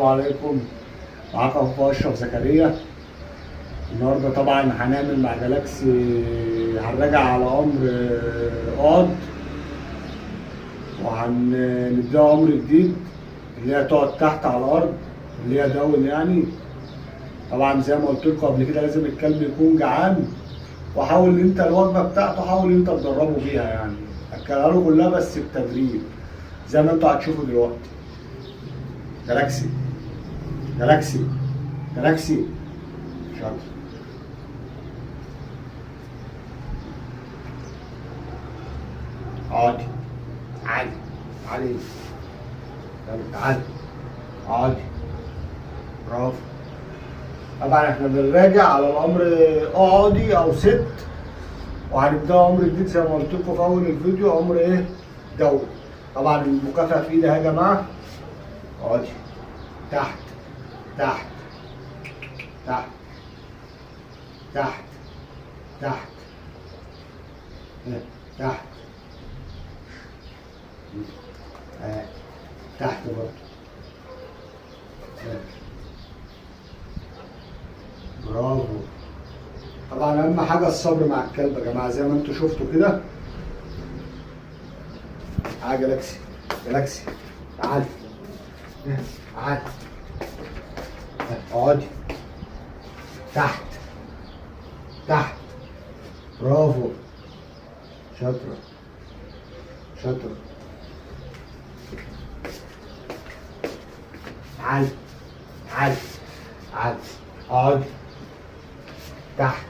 السلام عليكم. معاكم اخوكم اشرف زكريا. النهارده طبعا هنعمل مع جالاكسي، هنراجع على امر اقعد، وهنديها امر جديد اللي هي تقعد تحت على الارض، اللي هي down يعني. طبعا زي ما قلت لكم قبل كده لازم الكلب يكون جعان، وحاول ان انت الوجبة بتاعته حاول ان انت تدربه بيها، يعني اكلها له كلها بس بتدريب زي ما انتوا هتشوفوا دلوقتي. جالاكسي جالاكسي جالاكسي، شاطر. اقعدي تعالي تعالي، يلا تعالي اقعدي، برافو. طبعا احنا بنراجع على الامر اقعدي او ست، وهنبدا امر جديد زي ما قلت لكم في اول الفيديو، امر ايه؟ down. طبعا المكافاة في ايدي اهي يا جماعة. اقعدي تحت تحت تحت تحت تحت تحت تحت برضه. برافو. طبعا اهم حاجة الصبر مع الكلب يا جماعة زي ما انتوا شفتوا كده. تعالى جالاكسي جالاكسي تعالى تعالى اقعدي تحت تحت، برافو، شاطرة شاطرة. تعالي تعالي تعالي اقعدي تحت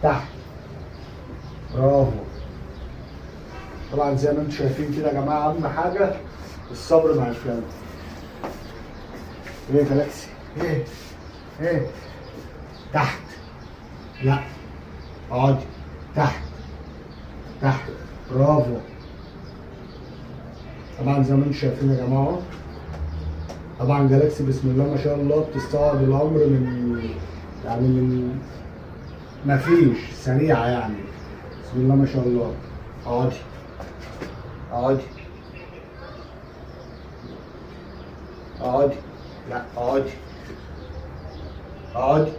تحت، برافو. طبعا زي ما انتم شايفين كده يا جماعة اهم حاجة الصبر مع الكلب. ايه يا جالاكسي؟ ايه ايه؟ تحت، لا اقعدي تحت تحت، برافو. طبعا زي ما انتم شايفين يا جماعة، طبعا جالاكسي بسم الله ما شاء الله بتستوعب الامر من يعني من ما فيش، سريعة يعني، بسم الله ما شاء الله. اقعدي اقعدي اقعدي، لا اقعدي اقعدي،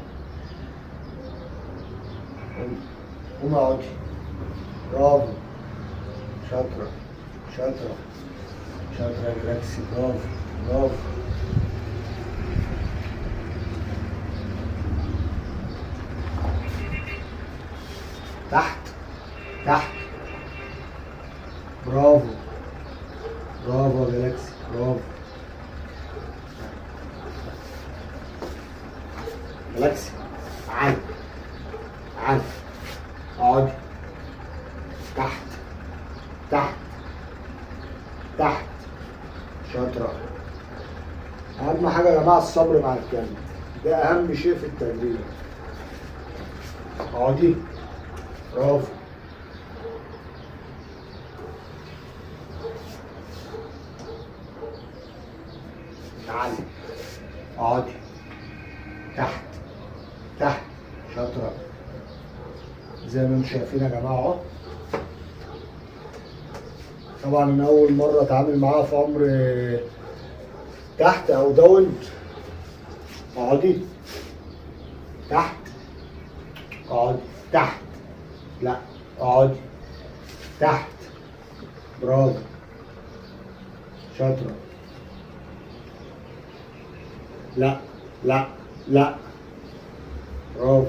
قومي اقعدي، برافو، شاطرة شاطرة شاطرة يا جالاكسي، برافو برافو. تحت تحت، برافو برافو يا جالاكسي، برافو. جالاكسي تعالي تعالي اقعدي تحت تحت تحت، شاطرة. أهم حاجة يا جماعة الصبر مع الكلب، ده أهم شيء في التدريب. اقعدي، برافو. تعالي اقعدي تحت تحت، شاطرة. زي ما انتم شايفين يا جماعة اهو. طبعا انا اول مرة اتعامل معاها في امر تحت او down. اقعدي تحت، اقعدي تحت، لا اقعدي تحت، برافو، شاطرة. لا لا لا، برافو.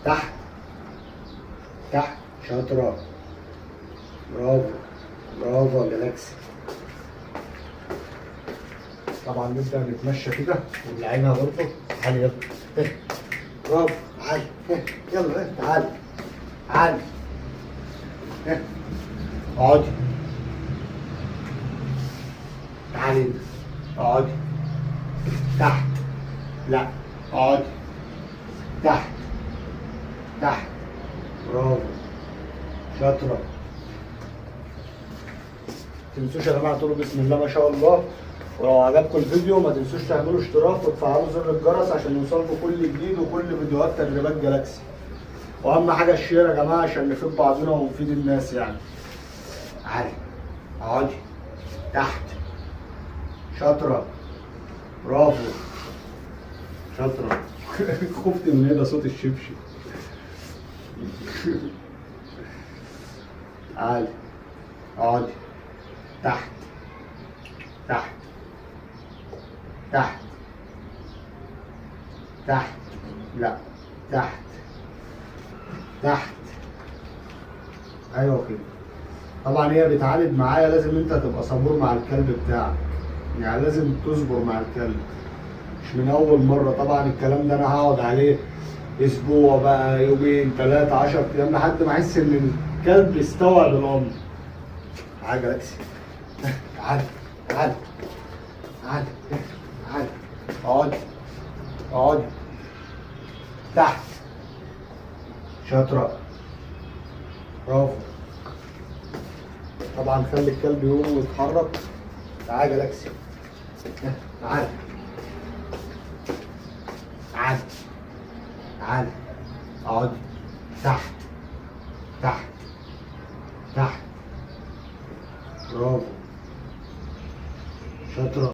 تحت تحت، شاطرة، برافو برافو يا جالاكسي. طبعا نبدأ نتمشى كده ونلعبها برضه. تعالي يلا، برافو، تعالي يلا، تعالي تعالي، اقعدي تعالي، اقعدي تحت، لا اقعدي تحت تحت، برافو، شاطرة. متنسوش يا جماعة تقولوا بسم الله ما شاء الله، ولو عجبكم الفيديو ما تنسوش تعملوا اشتراك وتفعلوا زر الجرس عشان يوصلكم كل جديد وكل فيديوهات تدريبات جالاكسي. واهم حاجة ال share يا جماعة عشان نفيد بعضنا ونفيد الناس يعني. تعالي اقعدي تحت. شاطرة، برافو، شاطرة. خفت من هنا صوت الشبشب. تعالي اقعدي تحت تحت تحت تحت، لا تحت تحت. ايوه كده. طبعا هي بتعاند معايا، لازم انت تبقى صبور مع الكلب بتاعك، يعني لازم تصبر مع الكلب، مش من اول مرة. طبعا الكلام ده انا هقعد عليه اسبوع بقى، يومين، 3، 10 ايام، لحد ما احس ان الكلب استوعب الامر. تعالى يا جالاكسي، تعالى تعالى تعالى تعالى، اقعدي اقعدي تحت. شاطرة، برافو. طبعا خلي الكلب يقوم ويتحرك. تعالى يا جالاكسي، تعالى تعالى تعالى، اقعدي تحت تحت تحت، برافو، شاطرة.